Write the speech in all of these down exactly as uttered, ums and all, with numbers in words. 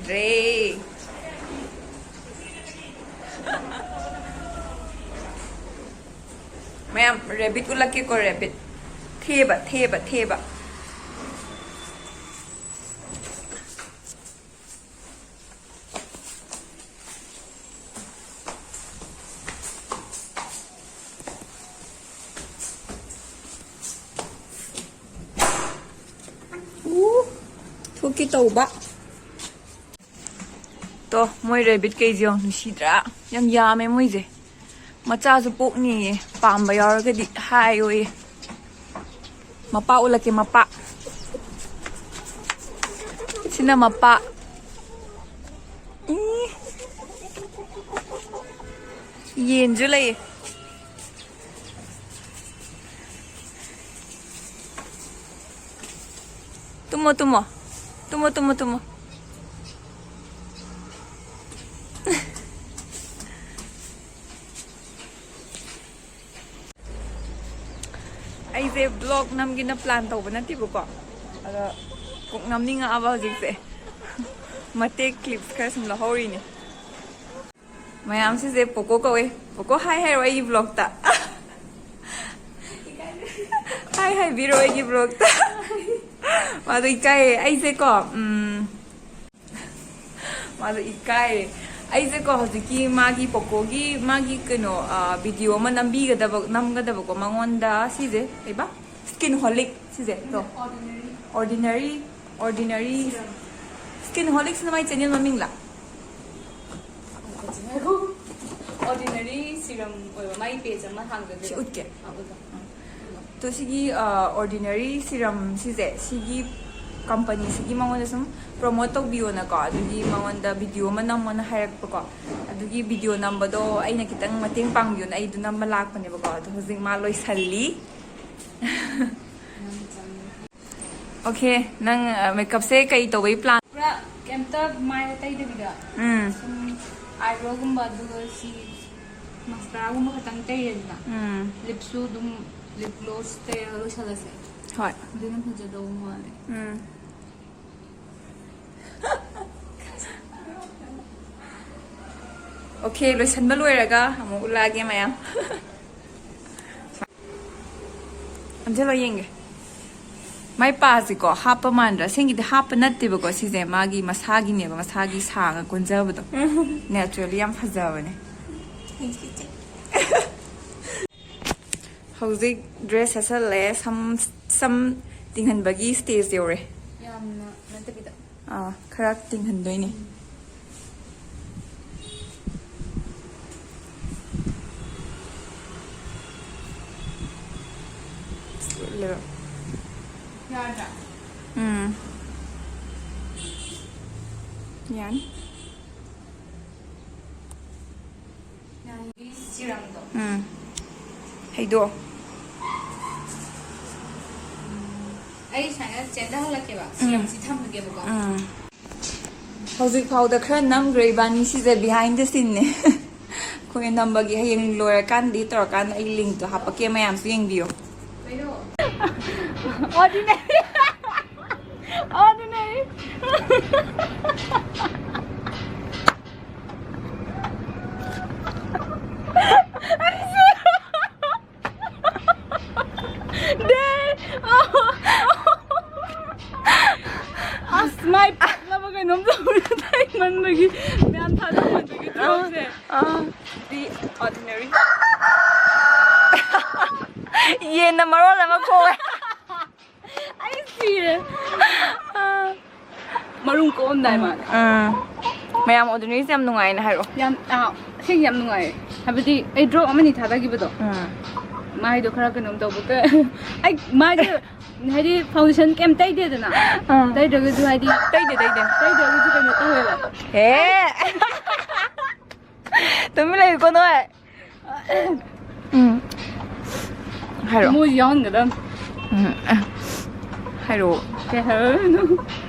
ꯗ꯭ꯔꯦ꯫ ꯃꯌꯥꯝ, rabbit ꯎꯠꯂꯛꯀꯦꯀꯣ, rabbit. ꯊꯦꯕ, ꯊꯦꯕ, ꯊꯦꯕ꯫ ꯎ, ꯊꯣꯛꯀꯦ ꯇꯧꯕ꯫ ꯇꯣ, ꯃꯣꯏ ꯔꯦꯕꯤꯠ ꯀꯩꯁꯦ ꯌꯦꯡꯉꯣ, ꯅꯨꯡꯁꯤꯗ꯭ꯔꯥ? ꯌꯥꯝ ꯌꯥꯝꯃꯦ ꯃꯣꯏꯁꯦ꯫ ꯃꯆꯥꯁꯨ ꯄꯣꯛꯅꯤꯌꯦ, ꯄꯥꯝꯕ ꯌꯥꯎꯔꯒꯗꯤ ꯍꯥꯏꯌꯣꯌꯦ꯫ ꯃꯄꯥ ꯎꯠꯂꯛꯀꯦ, ꯃꯄꯥ꯫ ꯁꯤꯅ ꯃꯄꯥ꯫ ꯏ꯫ ꯌꯦꯟꯁꯨ ꯂꯩꯌꯦ꯫ ꯇꯨꯝꯃꯣ, ꯇꯨꯝꯃꯣ꯫ ꯇꯨꯝꯃꯣ, ꯇꯨꯝꯃꯣ, ꯇꯨꯝꯃꯣ꯫ ꯑꯩꯁꯦ ꯕ꯭ꯂꯣꯒ ꯅꯝꯒꯦꯅ ꯄ꯭ꯂꯥꯟ ꯇꯧꯕ ꯅꯠꯇꯦꯕꯀꯣ, ꯑꯗꯣ ꯀꯣꯛ ꯅꯝꯅꯤꯡꯉꯛꯑꯕ ꯍꯧꯖꯤꯛꯁꯦ꯫ ꯃꯇꯦꯛ ꯀ꯭ꯂꯤꯞꯁ ꯈꯔ ꯁꯨꯝ ꯂꯧꯍꯧꯔꯤꯅꯦ꯫ ꯃꯌꯥꯝ, ꯁꯤꯁꯦ ꯄꯣꯀꯣ ꯀꯧꯋꯦ꯫ ꯄꯣꯀꯣ, ꯍꯥꯏ ꯍꯥꯏꯔꯣ ꯑꯩꯒꯤ ꯕ꯭ꯂꯣꯒꯇ꯫ ꯍꯥꯏ ꯍꯥꯏꯕꯤꯔꯣ ꯑꯩꯒꯤ ꯕ꯭ꯂꯣꯒꯇ꯫ ꯃꯥꯗꯣ ꯏꯀꯥꯏꯌꯦ꯫ ꯑꯩꯁꯦꯀꯣ, ꯎꯝ, ꯃꯥꯗꯣ ꯏꯀꯥꯏꯔꯦ꯫ ꯑꯩꯁꯦꯀꯣ, ꯍꯧꯖꯤꯛꯀꯤ ꯃꯥꯒꯤ ꯄꯣꯀꯣꯒꯤ ꯃꯥꯒꯤ ꯀꯩꯅꯣ, ꯑ, ꯚꯤꯗꯤꯑꯣ ꯑꯃ ꯅꯝꯕꯤꯒꯗꯕ, ꯅꯝꯒꯗꯕꯀꯣ ꯃꯉꯣꯟꯗ꯫ ꯁꯤꯁꯦ ꯀꯩꯕ? Skinholic. ꯁꯤꯁꯦ ꯇꯣ꯫ ꯑꯣꯔꯗꯤꯅꯔꯤ꯫ ꯑꯣꯔꯗꯤꯅꯔꯤ꯫ ꯁ꯭ꯀꯤꯟ ꯍꯣꯂꯤꯛꯁꯤꯅ ꯃꯥꯏ ꯆꯦꯅꯦꯜ ꯃꯃꯤꯡꯂ? ꯑꯣꯔꯗꯤꯅꯔꯤ ꯁꯤꯔꯝ ꯑꯣꯏꯕ ꯃꯥꯏ ꯄꯦꯖ ꯑꯃ ꯍꯥꯡꯖꯗꯣꯏꯕ꯫ ꯁꯤ ꯎꯠꯀꯦ꯫ ꯑꯥ, ꯎꯠꯂꯣ꯫ ꯎꯝ꯫ ꯇꯣ, ꯁꯤꯒꯤ, ꯑ, ꯑꯣꯔꯗꯤꯅꯔꯤ ꯁꯤꯔꯝ ꯁꯤꯁꯦ, ꯁꯤꯒꯤ ꯀꯝꯄꯅꯤꯁꯤꯒꯤ ꯃꯉꯣꯟꯗ ꯁꯨꯝ ꯄ꯭ꯔꯣꯃꯣꯠ ꯇꯧꯕꯤꯌꯣꯅꯀꯣ, ꯑꯗꯨꯒꯤ ꯃꯉꯣꯟꯗ ꯚꯤꯗꯤꯑꯣ ꯑꯃ ꯅꯝꯃꯣꯅ ꯍꯥꯏꯔꯛꯄꯀꯣ꯫ ꯑꯗꯨꯒꯤ ꯚꯤꯗꯤꯑꯣ ꯅꯝꯕꯗꯣ ꯑꯩꯅ ꯈꯤꯇꯪ ꯃꯇꯦꯡ ꯄꯥꯡꯕꯤꯌꯣꯅ ꯑꯩ ꯑꯗꯨ ꯅꯝꯕ ꯂꯥꯛꯄꯅꯦꯕꯀꯣ꯫ ꯑꯗꯣ ꯍꯧꯖꯤꯛ ꯃꯥ ꯂꯣꯏꯁꯜꯂꯤ꯫ ꯑꯣꯀꯦ, ꯅꯪ, ꯑ, ꯃꯦꯀꯞꯁꯦ ꯀꯩ ꯇꯧꯕꯩ ꯄ꯭ꯂꯥꯟ? ꯄꯨꯔꯥ ꯀꯩꯝꯇ ꯃꯥꯏꯗ ꯇꯩꯗꯕꯤꯗ ꯎꯝ꯫ ꯁꯨꯝ ꯑꯥꯏꯕ꯭ꯔꯣꯒꯨꯝꯕ, ꯑꯗꯨꯒ ꯁꯤ ꯃꯁꯀꯔꯥꯒꯨꯝꯕ ꯈꯛꯇꯪ ꯇꯩꯔꯦꯗꯅ꯫ ꯎꯝ꯫ ꯂꯤꯞꯁꯨ ꯑꯗꯨꯝ ꯂꯤꯞ ꯒ꯭ꯂꯣꯁ ꯇꯩꯔꯒ ꯂꯣꯏꯁꯜꯂꯁꯦ꯫ ꯍꯣꯏ꯫ ꯑꯗꯨꯅ ꯐꯖꯗꯧꯕ ꯃꯥꯜꯂꯦ꯫ ꯎꯝ꯫ ꯑꯣꯀꯦ, ꯂꯣꯏꯁꯟꯕ ꯂꯣꯏꯔꯒ ꯑꯃꯨꯛ ꯎꯠꯂꯛꯑꯒꯦ ꯃꯌꯥꯝ꯫ ꯑꯝꯖꯜꯂꯣ ꯌꯦꯡꯒꯦ꯫ ꯃꯥꯏ ꯄꯥꯁꯤꯀꯣ ꯍꯥꯞꯄ ꯃꯥꯟꯗ꯭ꯔꯥ? ꯑꯁꯦꯡꯒꯤꯗꯤ ꯍꯥꯞꯄ ꯅꯠꯇꯦꯕꯀꯣ, ꯁꯤꯁꯦ ꯃꯥꯒꯤ ꯃꯁꯥꯒꯤꯅꯦꯕ, ꯃꯁꯥꯒꯤ ꯁꯥꯡꯉ ꯀꯣꯟꯖꯕꯗꯣ꯫ ꯅꯦꯆꯔꯦꯜꯂꯤ ꯌꯥꯝ ꯐꯖꯕꯅꯦ꯫ ꯍꯧꯖꯤꯛ ꯗ꯭ꯔꯦꯁ ꯁꯦꯠꯆꯜꯂꯦ, ꯁꯝ, ꯁꯝ ꯇꯤꯡꯍꯟꯕꯒꯤ ꯁ꯭ꯇꯦꯖ ꯌꯧꯔꯦ꯫ ꯌꯥꯝꯅ ꯅꯠꯇꯕꯤꯗ꯫ ꯑꯥ, ꯈꯔ ꯇꯤꯡꯍꯟꯗꯣꯏꯅꯦ꯫ ꯂꯩꯔꯣ꯫ ꯌꯥꯗ꯭ꯔꯥ? ꯎꯝ꯫ ꯌꯥꯅꯤ꯫ ꯌꯥꯅꯤ꯫ ꯁꯤꯔꯝꯗꯣ꯫ ꯎꯝ꯫ ꯍꯩꯗꯣ꯫ ꯑꯩ ꯁꯨꯃꯥꯏꯅ ꯆꯦꯟꯊꯍꯜꯂꯛꯀꯦꯕ꯫ ꯎꯝ꯫ ꯁꯤꯔꯝꯁꯤ ꯊꯝꯃꯒꯦꯕꯀꯣ꯫ ꯎꯝ꯫ ꯍꯧꯖꯤꯛ ꯐꯥꯎꯗ ꯈꯔ ꯅꯝꯈ꯭ꯔꯦ ꯏꯕꯥꯅꯤ, ꯁꯤꯁꯦ behind the scene ꯅꯦ꯫ ꯑꯩꯈꯣꯏ ꯅꯝꯕꯒꯤ ꯍꯌꯦꯡ ꯂꯣꯏꯔꯀꯥꯟꯗꯤ ꯇꯧꯔꯀꯥꯟꯗ ꯑꯩ link ꯇꯣ ꯍꯥꯞꯄꯛꯀꯦ, ꯃꯌꯥꯝꯁꯨ ꯌꯦꯡꯕꯤꯌꯣ꯫ Ordinary꯫ Ordinary꯫ ꯑꯁ, ꯃꯥꯏ ꯄꯥꯛꯅꯕ ꯀꯩꯅꯣꯝ ꯇꯧꯔꯦ꯫ ꯇꯥꯏꯃꯟꯕꯒꯤ, ꯃꯌꯥꯝ ꯊꯥꯖꯃꯟꯕꯒꯤ ꯊꯕꯛꯁꯦ꯫ ꯑꯥ꯫ The ordinary꯫ ꯌꯦꯟꯅ ꯃꯔꯣꯜ ꯑꯃ ꯈꯣꯡꯉꯦ꯫ ꯑꯩ ꯁꯤꯔꯦ꯫ ꯃꯔꯨꯝ ꯀꯣꯛꯑꯝꯗꯥꯏ ꯃꯥꯜꯂꯦ꯫ ꯎꯝ꯫ ꯃꯌꯥꯝ ordinary ꯁꯦ ꯌꯥꯝ ꯅꯨꯡꯉꯥꯏꯅ ꯍꯥꯏꯔꯛꯑꯣ꯫ ꯌꯥꯝ, ꯑꯥ, ꯑꯁꯦꯡ ꯌꯥꯝ ꯅꯨꯡꯉꯥꯏꯌꯦ꯫ ꯍꯥꯏꯕꯗꯤ ꯑꯩ drop ꯑꯃꯅꯤ ꯊꯥꯗꯈꯤꯕꯗꯣ꯫ ꯎꯝ꯫ ꯃꯥꯏꯗꯣ ꯈꯔ ꯀꯩꯅꯣꯝ ꯇꯧꯕ ꯀ-, ꯑꯩ ꯃꯥꯏꯗꯣ ꯍꯥꯏꯗꯤ foundation ꯀꯩꯝ ꯇꯩꯗꯦꯗꯅ꯫ ꯑꯥ꯫ ꯇꯩꯗ꯭ꯔꯒꯁꯨ ꯍꯥꯏꯗꯤ ꯇꯩꯗꯦ, ꯇꯩꯗꯦ꯫ ꯇꯩꯗ꯭ꯔꯒꯁꯨ ꯀꯩꯅꯣ ꯇꯧꯋꯦꯕ꯫ ꯑꯦ! ꯇꯨꯃꯤꯟ ꯂꯩꯌꯨꯀꯣ ꯅꯣꯏ꯫ ꯎꯝ꯫ ꯍꯥꯏꯔꯣ꯫ ꯃꯣꯏ ꯌꯥꯎꯍꯟꯒꯗꯝ꯫ ꯎꯝ꯫ ꯍꯥꯏꯔꯣ꯫ ꯀꯩ ꯍꯥꯏꯔꯣ?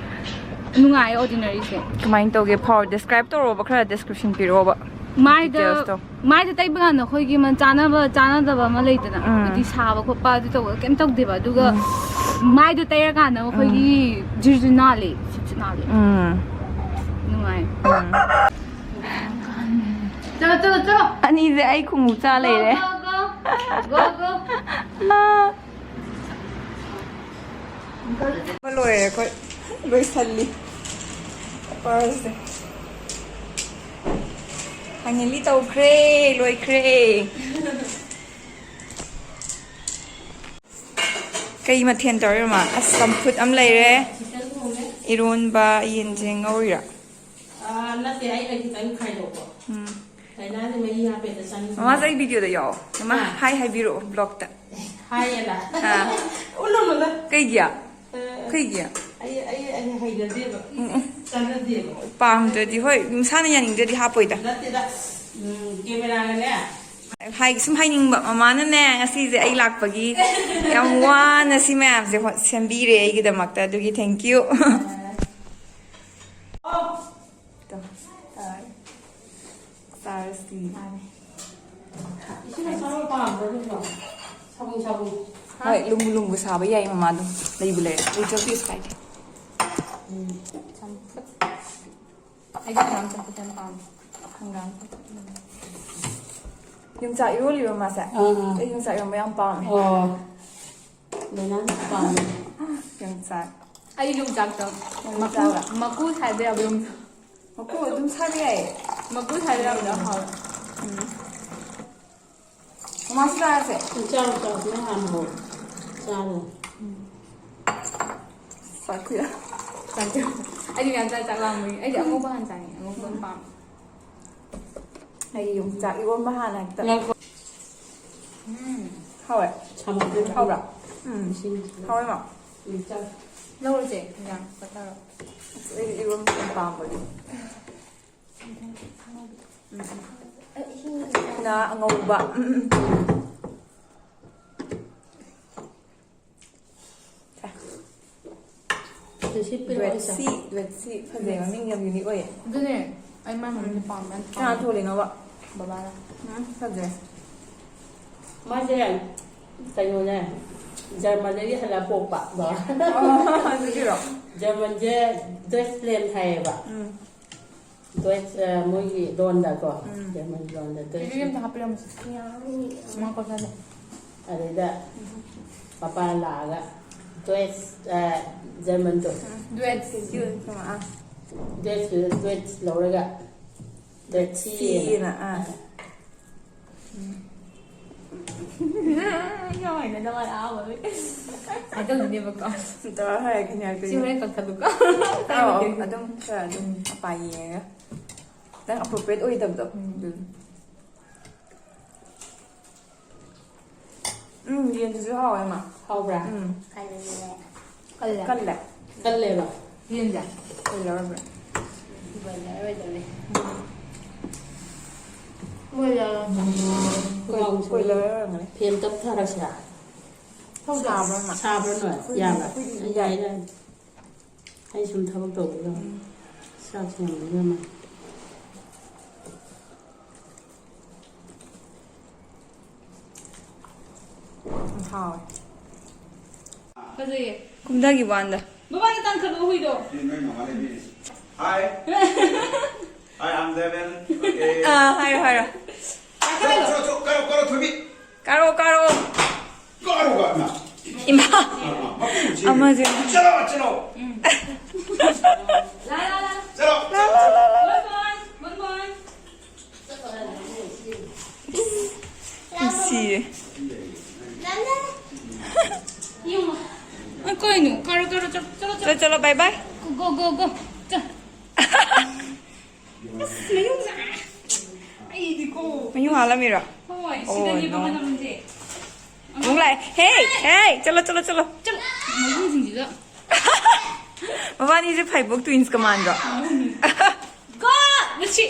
ꯅꯨꯡꯉꯥꯏꯌꯦ ordinary ꯁꯦ꯫ ꯀꯃꯥꯏꯅ ꯇꯧꯒꯦ? ꯐꯥꯎ describe ꯇꯧꯔꯛꯑꯣꯕ, ꯈꯔ description ꯄꯤꯔꯛꯑꯣꯕ꯫ ꯃꯥꯏꯗ, details ꯇꯣ꯫ ꯃꯥꯏꯗ ꯇꯩꯕ ꯀꯥꯟꯗ ꯑꯩꯈꯣꯏꯒꯤ ꯑꯃ ꯆꯥꯅꯕ, ꯆꯥꯅꯗꯕ ꯑꯃ ꯂꯩꯗꯅ, ꯎꯝ꯫ ꯍꯥꯏꯗꯤ ꯁꯥꯕ ꯈꯣꯠꯄ ꯑꯗꯨ ꯇꯧꯕ ꯀꯩꯝ ꯇꯧꯗꯦꯕ꯫ ꯑꯗꯨꯒ ꯎꯝ꯫ ꯃꯥꯏꯗꯣ ꯇꯩꯔꯀꯥꯟꯗ ꯑꯩꯈꯣꯏꯒꯤ ꯎꯝ꯫ ꯖꯤꯔꯖꯨ ꯅꯥꯜꯂꯦ, ꯁꯤꯠꯁꯨ ꯅꯥꯜꯂꯦ꯫ ꯎꯝ꯫ ꯅꯨꯡꯉꯥꯏ꯫ ꯎꯝ꯫ ꯆꯠꯂꯣ, ꯆꯠꯂꯣ, ꯆꯠꯂꯣ꯫ ꯑꯅꯤꯁꯦ ꯑꯩ ꯈꯣꯡꯎꯞ ꯆꯥ ꯂꯩꯔꯦ꯫ Go, go, go, go꯫ ꯂꯣꯏꯔꯦ ꯑꯩꯈꯣꯏ꯫ ꯂꯣꯏꯁꯜꯂꯤ꯫ Paperꯁꯦ꯫ Finally ꯇꯧꯈ꯭ꯔꯦ꯫ ꯂꯣꯏꯈ꯭ꯔꯦ꯫ ꯀꯩ ꯃꯊꯦꯜ ꯇꯧꯔꯤꯅꯣ ꯃꯥ? ꯑꯁ, ꯆꯝꯐꯨꯠ ꯑꯃ ꯂꯩꯔꯦ꯫ Chicken ꯊꯣꯡꯉꯦ꯫ ꯏꯔꯣꯟꯕ, ꯌꯦꯟꯁꯦ ꯉꯧꯔꯤꯔꯥ? ꯑꯥ, ꯅꯠꯇꯦ, ꯑꯩꯅ ꯈꯤꯇꯪ ꯈꯥꯏꯗꯣꯛꯄ꯫ ꯎꯝ꯫ ꯗꯥꯏꯅꯥꯗꯤ ꯃꯍꯤ ꯍꯥꯞꯄꯦꯗ ꯆꯥꯅꯤꯡꯕ꯫ ꯃꯃꯥꯁꯦ, ꯑꯩ videoꯗ ꯌꯥꯎꯑꯣ꯫ ꯃꯃꯥ, ꯑꯥ꯫ Hi ꯍꯥꯏꯕꯤꯔꯛꯑꯣ vlogꯇ꯫ Hi ꯑꯅ꯫ ꯑꯥ꯫ ꯎꯠꯂꯨꯅꯨꯗ꯫ ꯀꯩꯒꯤ? ꯑ, ꯀꯩꯒꯤ? ꯑꯩ, ꯑꯩ, ꯑꯩ ꯍꯩꯅꯗꯦꯕ꯫ ꯎꯝ, ꯎꯝ꯫ ꯆꯥꯟꯅꯗꯦꯕ꯫ ꯄꯥꯝꯗ꯭ꯔꯗꯤ, ꯍꯣꯏ, ꯃꯁꯥꯅ ꯌꯥꯅꯤꯡꯗ꯭ꯔꯗꯤ ꯍꯥꯞꯄꯣꯏꯗ꯫ ꯅꯠꯇꯦꯗ꯫ ꯎꯝ, cameraꯒꯅꯦ꯫ ꯍꯥꯏ, ꯁꯨꯝ ꯍꯥꯏꯅꯤꯡꯕ, ꯃꯃꯥꯅꯅꯦ, ꯉꯁꯤꯁꯦ ꯑꯩ ꯂꯥꯛꯄꯒꯤ ꯌꯥꯝ ꯋꯥꯅ ꯁꯤ ꯃꯌꯥꯝꯁꯦ ꯍꯣ-, ꯁꯦꯝꯕꯤꯔꯦ ꯑꯩꯒꯤꯗꯃꯛꯇ, ꯑꯗꯨꯒꯤ thank you꯫ ꯑꯣ꯫ ꯇꯣ, ꯇꯥꯔꯦ꯫ ꯆꯥꯔꯁꯤ꯫ ꯃꯥꯅꯦ꯫ ꯏꯁꯤꯡ ꯑꯁꯥꯕ ꯄꯥꯝꯕ꯭ꯔꯣ, ꯑꯗꯨꯕꯣ? ꯁꯥꯕꯨꯡ, ꯁꯥꯕꯨꯡ꯫ ꯍꯣꯏ, ꯂꯨꯝꯕꯨ ꯂꯨꯝꯕꯨ ꯁꯥꯕ ꯌꯥꯏ, ꯃꯃꯥ, ꯑꯗꯨꯝ ꯂꯩꯕꯨ ꯂꯩꯔꯦ꯫ ꯂꯨꯖꯕꯗꯤ ꯀꯩꯁꯨ ꯀꯥꯏꯗꯦ꯫ ꯎꯝ꯫ ꯆꯝꯐꯨꯠ꯫ ꯑꯩꯗꯤ ꯍꯪꯒꯥꯝ ꯆꯝꯐꯨꯠ ꯌꯥꯝ ꯄꯥꯝꯃꯦ꯫ ꯍꯪꯒꯥꯝ ꯆꯝꯐꯨꯠ꯫ ꯌꯣꯡꯆꯥꯛ ꯏꯔꯣꯜꯂꯤꯔꯣ ꯃꯥꯁꯦ? ꯑꯥ, ꯑꯥ꯫ ꯑꯩ ꯌꯣꯡꯆꯥꯛ ꯏꯔꯣꯟꯕ ꯌꯥꯝ ꯄꯥꯝꯃꯦ꯫ ꯑꯣ꯫ ꯗꯥꯏꯅꯥꯁꯨ ꯄꯥꯝꯃꯦ꯫ ꯌꯣꯡꯆꯥꯛ꯫ ꯑꯩ ꯌꯣꯡꯆꯥꯛꯇꯣ ꯌꯣꯡꯆꯥꯛ꯫ ꯃꯀꯨ, ꯃꯀꯨ ꯁꯥꯏꯕ ꯌꯥꯕ ꯌꯣꯡꯆꯥꯛ꯫ ꯃꯀꯨ ꯑꯗꯨꯝ ꯁꯥꯏꯕ ꯌꯥꯏꯌꯦ꯫ ꯃꯀꯨ ꯁꯥꯏꯕ ꯌꯥꯕꯗꯣ ꯌꯥꯝ ꯍꯥꯎꯋꯦ꯫ ꯎꯝ꯫ ꯃꯃꯥꯁꯨ ꯆꯥꯔꯁꯦ꯫ ꯎꯝ, ꯆꯥꯔꯣ, ꯆꯥꯔꯣ꯫ ꯅꯪ ꯍꯥꯟꯅ ꯍꯧꯔꯣ꯫ ꯆꯥꯔꯣ꯫ ꯆꯥꯛ ꯈꯨꯌꯥ-, ꯆꯥꯛ ꯈꯨꯌꯥ-, ꯑꯩꯗꯤ ꯃꯌꯥꯝ ꯆꯥ-, ꯆꯥꯛ ꯂꯥꯝꯕꯒꯤ꯫ ꯑꯩꯗꯤ ꯑꯉꯧꯕ ꯍꯥꯟꯅ ꯆꯥꯅꯤꯡꯉꯦ꯫ ꯑꯉꯧꯕ ꯑꯣꯏꯅ ꯄꯥꯝꯃꯦ꯫ ꯑꯩ ꯌꯣꯡꯆꯥꯛ ꯏꯔꯣꯟꯕ ꯍꯥꯟꯅ ꯍꯦꯛꯇ꯫ ꯉꯥꯏꯈꯣ꯫ ꯎꯝ꯫ ꯍꯥꯎꯋꯦ? ꯁꯥꯃꯟꯗꯅ ꯍꯥꯎꯕ꯭ꯔꯥ? ꯎꯝ꯫ ꯏꯁꯤꯡ ꯍꯥꯎꯋꯦ, ꯃꯥ? ꯎꯝ, ꯆꯥ-, ꯂꯧꯔꯁꯦ, ꯏꯟꯖꯥꯡ ꯄꯣꯊꯥꯔꯣ꯫ ꯑꯁ, ꯑꯩꯗꯤ ꯏꯔꯣꯟꯕ ꯌꯥꯝ ꯄꯥꯝꯕꯒꯤ꯫ ꯎꯝ꯫ ꯉꯥ ꯑꯉꯧꯕ꯫ ꯎꯝ, ꯎꯝ꯫ ꯁꯦ꯫ ꯁꯤ ꯄꯤꯔꯛꯑꯣ, ꯏꯆꯥ꯫ ꯗ꯭ꯋꯦꯠꯁꯤ, ꯗ꯭ꯋꯦꯠꯁꯤ ꯐꯖꯩ, ꯃꯃꯤꯡ ꯌꯥꯝ unique ꯑꯣꯏꯌꯦ꯫ ꯑꯗꯨꯅꯦ, ꯑꯩ ꯃꯥꯏ ꯃꯃꯤꯡꯁꯦ ꯄꯥꯝꯃꯦ, ꯌꯥꯝ ꯄꯥꯝꯃꯦ꯫ ꯀꯅꯥ ꯊꯣꯜꯂꯤꯅꯣꯕ? ꯕꯕꯥꯅ꯫ ꯎꯝ, ꯐꯖꯩ꯫ ꯃꯥꯁꯦ ꯀꯩꯅꯣꯅꯦ, ꯖꯔꯃꯟꯗꯒꯤ ꯍꯜꯂ ꯄꯣꯛꯄ, ꯕꯕꯥ꯫ ꯑꯣ, ꯑꯗꯨꯒꯤꯔꯣ? ꯖꯔꯃꯟꯁꯦ ꯗꯣꯏꯆꯂꯦꯟ ꯍꯥꯏꯌꯦꯕ꯫ ꯎꯝ꯫ ꯗꯣꯏꯠꯁ, ꯑ, ꯃꯣꯏꯒꯤ ꯂꯣꯟꯗꯀꯣ, ꯎꯝ꯫ ꯖꯔꯃꯟ ꯂꯣꯟꯗ ꯗꯣꯏꯠꯁ꯫ ꯕꯦꯕꯤ, ꯑꯝꯇ ꯍꯥꯞꯄꯤꯔꯝꯃꯨꯁꯦ꯫ ꯃꯉꯥ ꯀꯣꯟꯁꯤꯜꯂꯦ꯫ ꯑꯗꯩꯗ ꯃꯄꯥꯅ ꯂꯥꯛꯑꯒ, ꯗꯣꯏꯠꯁ, ꯑ, ꯖꯔꯃꯟꯗꯣ꯫ ꯎꯝ, ꯗꯣꯏꯠꯁ, ꯗꯣꯏꯠꯁ, ꯑꯥ꯫ ꯗꯣꯏꯠꯁꯇꯨꯗ ꯗꯣꯏꯠꯁ ꯂꯧꯔꯒ, ꯗꯣꯏꯠꯁ ꯁꯤꯑꯅ꯫ ꯁꯤꯑꯅ, ꯑꯥ꯫ ꯌꯥꯝ ꯍꯩꯅꯗꯕ ꯋꯥꯅꯤ, ꯑꯍꯥꯟꯕꯗ꯫ ꯁꯨꯃꯥꯏꯅ ꯇꯧꯗꯣꯏꯅꯦꯕꯀꯣ꯫ ꯇꯧꯔ ꯍꯥꯏꯔꯛꯀꯅꯤ, ꯁꯤ ꯍꯥꯏꯔꯛꯀꯅꯤ꯫ ꯍꯣꯔꯦꯟ ꯀꯛꯊꯠꯂꯨꯀꯣ꯫ ꯑꯧ, ꯑꯧ, ꯑꯗꯨꯝ ꯈꯔ ꯑꯗꯨꯝ ꯃꯄꯥ ꯌꯦꯡꯉꯒ꯫ ꯈꯤꯇꯪ appropriate ꯑꯣꯏꯗꯕꯗꯣ꯫ ꯎꯝ꯫ ꯑꯗꯨꯅꯤ꯫ ꯎꯝ, ꯌꯦꯟꯁꯤꯁꯨ ꯍꯥꯎꯋꯦ, ꯃꯥ꯫ ꯍꯥꯎꯕ꯭ꯔꯥ? ꯎꯝ꯫ ꯀꯜꯂꯦ꯫ ꯀꯜꯂꯦ꯫ ꯀꯜꯂꯦꯕ? ꯌꯦꯟꯁꯦ? ꯀꯜꯂꯦ ꯑꯣꯏꯕ꯭ꯔꯥ? ꯕꯣꯏꯂꯔ ꯑꯣꯏꯗꯧꯔꯦ꯫ ꯕꯣꯏꯂꯔ꯫ ꯀꯣꯏꯂꯥꯎ ꯀꯣꯏꯂꯔ ꯑꯣꯏꯔꯝꯒꯅꯤ꯫ ꯐꯦꯟ ꯇꯞ ꯊꯥꯔꯁꯤꯔꯥ? ꯁꯥꯕ꯭ꯔꯥ, ꯃꯥ? ꯁꯥꯕ꯭ꯔꯥ ꯅꯣꯏ? ꯑꯩꯈꯣꯏꯗꯤ, ꯌꯥꯕ꯭ꯔꯥ? ꯑꯩꯈꯣꯏꯗꯤ ꯌꯥꯏ, ꯌꯥꯏ꯫ ꯌꯥꯏ꯫ ꯑꯩ ꯁꯨꯝ ꯊꯕꯛ ꯇꯧꯕꯗꯣ꯫ ꯎꯝ꯫ ꯆꯥꯛꯁꯦ ꯌꯥꯝ ꯂꯦꯝꯃꯦ꯫ ꯍꯥꯎꯋꯦ꯫ ꯐꯖꯩꯌꯦ꯫ ꯀꯨꯝꯊꯈꯤꯕ ꯋꯥꯅꯤꯗ꯫ ꯃꯕꯥꯅꯤ ꯇꯥꯟꯈꯠꯂꯣ ꯍꯨꯏꯗꯣ꯫ ꯁꯤ ꯅꯣꯏ ꯃꯃꯥ ꯂꯩꯕꯤꯔꯤꯁꯦ꯫ Hi. Hi, I'm Devin. Okay. ꯑꯥ, ꯍꯥꯏꯔꯣ, ꯍꯥꯏꯔꯣ꯫ ꯆꯠꯂꯣ, ꯆꯠꯂꯣ, ꯆꯠꯂꯣ, ꯀꯥꯔꯣ, ꯀꯥꯔꯣ, ꯊꯣꯏꯕꯤ꯫ ꯀꯥꯔꯣ, ꯀꯥꯔꯣ꯫ ꯀꯥꯔꯣ, ꯀꯥꯔꯣ, ꯏꯃꯥ꯫ ꯏꯃꯥ꯫ ꯑꯥ, ꯑꯥ, ꯃꯄꯨ ꯆꯦꯜꯂꯤ꯫ ꯑꯃꯁꯦ꯫ ꯆꯠꯂꯣ, ꯆꯠꯂꯣ꯫ ꯂꯥ, ꯂꯥ, ꯂꯥ꯫ ꯆꯠꯂꯣ, ꯂꯥ, ꯆꯠꯂꯣ, ꯂꯥ, ꯂꯥ, ꯆꯠꯂꯣ꯫ ꯂꯥ꯫ Good boy, good boy. ꯅꯨꯡꯁꯤꯌꯦ꯫ ꯑ, ꯀꯩꯅꯣ? ꯀꯥꯔꯣ, ꯀꯥꯔꯣ, ꯆꯠ-, ꯆꯠꯂꯣ, ꯆꯠꯂꯣ, ꯆꯠꯂꯣ꯫ ꯆꯠꯂꯣ, ꯆꯠꯂꯣ, bye bye꯫ Go, go, go, go꯫ ꯆꯠ-, ꯑꯁ, ꯃꯌꯨꯡꯁꯦ꯫ ꯑꯩꯗꯤꯀꯣ꯫ ꯃꯌꯨꯡ ꯍꯥꯜꯂꯝꯃꯤꯔꯣ? ꯍꯣꯏ, ꯑꯣ, ꯁꯤꯗꯅꯦꯕ no꯫ ꯃꯅꯝꯁꯦ꯫ ꯑꯃꯨꯛ ꯂꯥꯛꯑꯦ꯫ Hey, hey, ꯆꯠꯂꯣ, ꯆꯠꯂꯣ, ꯆꯠꯂꯣ꯫ ꯆꯠꯂꯣ, ꯃꯌꯨꯡꯁꯤꯡꯁꯤꯗ꯫ ꯃꯕꯥꯅꯤꯁꯦ ꯐꯩꯕꯣꯛ twins ꯀ ꯃꯥꯟꯗ꯭ꯔꯣ? ꯃꯥꯟꯕꯅꯤ꯫ ꯒꯣ! ꯃꯁꯤ!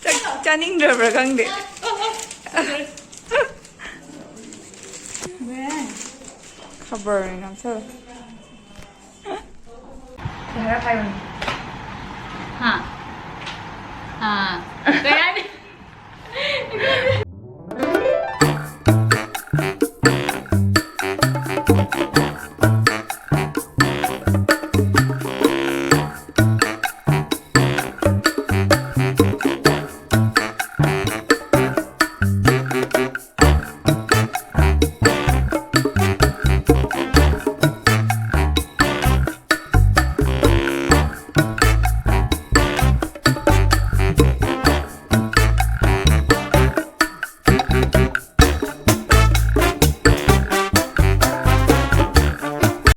ꯆꯥꯛ ꯆꯥꯅꯤꯡꯗ꯭ꯔꯕ꯭ꯔꯥ ꯈꯪꯗꯦ꯫ ꯑꯣ, ꯑꯣ, ꯁꯣꯔꯤ꯫ ꯈꯕꯔ ꯑꯣꯏꯅ ꯅꯝꯁꯜꯂꯦ꯫ ꯈꯔ ꯍꯥꯏꯌꯨꯅꯦ꯫ ꯍꯥ? ꯑꯥ, ꯀꯩ ꯍꯥꯏꯅꯤ?